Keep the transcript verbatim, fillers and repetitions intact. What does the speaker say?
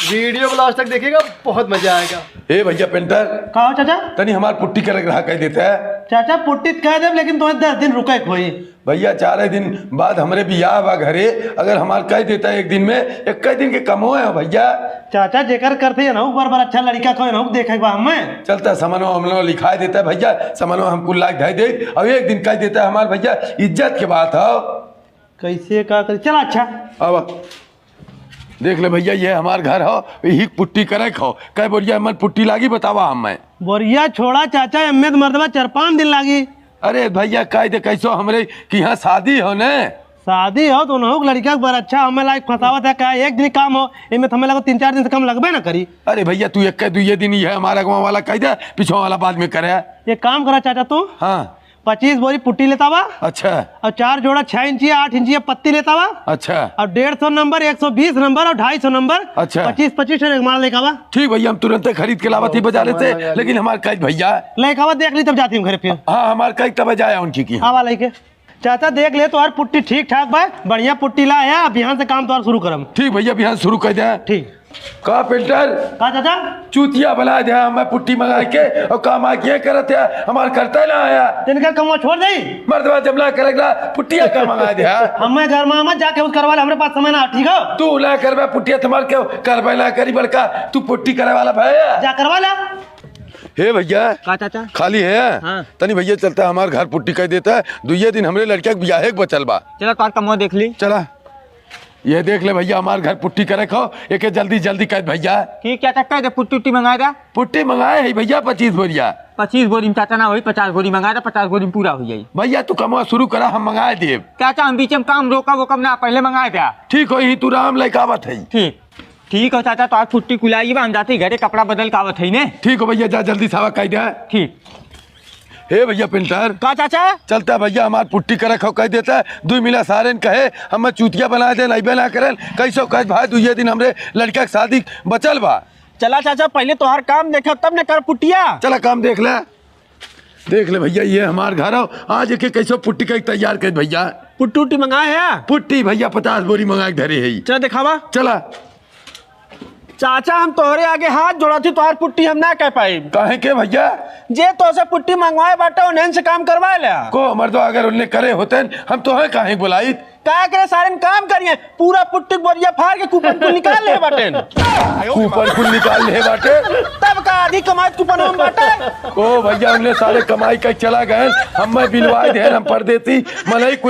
वीडियो को लास्ट तक देखिएगा, बहुत मजा आएगा। ए भैया पेंटर, का हो चाचा? तनी हमार पुट्टी करे के रहा, कह देता है। चाचा, पुट्टी त कह देब, लेकिन तुम्हें दस दिन रुके के होई। भैया, चार दिन बाद हमरे बियाह बा घरे, अगर हमार कह देता है एक दिन में, एक दिन के कमो है भैया। चाचा, जेकर करते है ना, ऊपर पर अच्छा लड़का कोई ना देखे बा हमें। चलता समनो हमनो लिखाई देता है भैया, समनो हम कुल लाख ढाई दे, अब एक दिन कह देता है हमार भैया, इज्जत के बात हो। कैसे का करी? चला अच्छा। अब देख ले भैया, ये हमार घर हो, यही पुट्टी करे के हो। कै बोरिया मन पुट्टी लागी, बतावा हमें। बोरिया छोड़ा चाचा, एम्मे त मर्दवा चार पाँच दिन लागी। अरे भैया, कह दे कैसो हमरे कि यहाँ शादी हो ने। शादी हो तो उनहु के लड़का के बर अच्छा, हमें लायक फंसावत है का? एक दिन काम हो, एमे तो हमें लगो तीन चार दिन से कम लगबे ना करी। अरे भैया, तू एक दुइये दिन ही है, हमारा अगवा वाला कह दे, पीछे वाला बाद में करे। एक काम करा चाचा तू। हाँ। पच्चीस बोरी पुट्टी लेता बा। अच्छा। और चार जोड़ा छह इंची या आठ इंची या पत्ती लेता बा। अच्छा। और डेढ़ सौ नंबर, एक सौ बीस नंबर और ढाई सौ नंबर। अच्छा। पच्चीस पच्चीस ठे माल लेके आवा। ठीक भैया, हम तुरंत खरीद के लावत ही बाजारे से, लेकिन हमार कह भैया। लेके आवा, देख ली तब जाती हम घरे फिर। हाँ, हमार कह तब जाया उनकी की। आवा लेके। चाचा देख ले, तोहार पुट्टी ठीक ठाक बा, बढ़िया पुट्टी ला है, अब बिहान से काम तोहार शुरू करम। ठीक भैया, बिहान शुरू कर दे। ठीक। का पेंटर? का चाचा? चूतिया बना दे, हमें पुट्टी मंगा के और काम आके करत है, हमार करता ना आया। इनका कमवा छोड़ दे। मर्दवा जब ना करेगा, पुट्टिया का मंगा दे। हमें घर में मत जाके उस करवा ले, हमरे पास समय ना, ठीक है? तू ना करबे पुट्टिया, तुम्हार के करबे ना करी बड़का, तू पुट्टी करे वाला भैया। जा करवा ले। हे भैया, का चाचा? खाली है? हाँ। तनी भैया चलता है, हमार घर पुट्टी कर देता है, दुइये दिन हमरे लड़का के बियाहे के बचल बा। चला, तोहार कमवा देख ली। चला, ये देख ले भैया, हमार घर पुट्टी करे खो, एके जल्दी जल्दी कर भैया। ठीक चाचा, कह दे पुट्टी उट्टी मंगाए दे। पुट्टी मंगाए है भैया, पच्चीस बोरिया। पच्चीस बोरी में चाचा ना होई, पचास बोरी मंगाए दे, पचास बोरी में पूरा हो जाई। भैया तू कमवा शुरू करा, हम मंगाए देब। चाचा हम बीच में काम रोकब वोकब ना, पहले मंगाए दे। ठीक हो, यही तू राम लइकावत है। ठीक। ठीक हो चाचा, तो आज पुट्टी कुलाई बा, हम जाते घरे कपड़ा बदल के आवत हई ने। ठीक हो भैया, जा जल्दी सावा कह दे। ठीक। हे भैया पेंटर। का चाचा? चलता भैया, हमार पुट्टी करे खो कह देता, दुई मिला सारेन कहे, हमें चूतिया बना दे, नहीं बना करन, कैसो कह भाई, दुइये दिन हमरे लड़का के शादी बचल बा। चला चाचा, पहले तोहार काम देखा, तब न कर पुट्टिया। चला काम देख ले। देख ले भैया, ये हमार घर हो, आज एके कैसो पुट्टी कह तैयार कर भैया। पुट्टी उट्टी मंगाए है? पुट्टी भैया पचास बोरी मंगा के धरे है। चला दिखावा। चला। चाचा, हम तोहरे आगे हाथ जोड़त ही, तोहार पुट्टी हम ना कह पाइब। काहे के भैया? जे तोसे पुट्टी मंगवाए बाटे, उन्हन से काम करवा ले। को मर्दो, अगर उनने करे होते, हम तोहे काहे बुलाई? का करे सारेन काम करिए, पूरा पुट्टी के बोरिया फाड़ के कूपन कुल निकाल ले बाटेन। कूपन कुल निकाल ले बाटे। तब का आधी कमाई कूपन हम बाटे। ओ भैया, उनने सारे कमाई के चला गए, हम मैं बिलवाए दे, हम परदेसी, मनई कुछ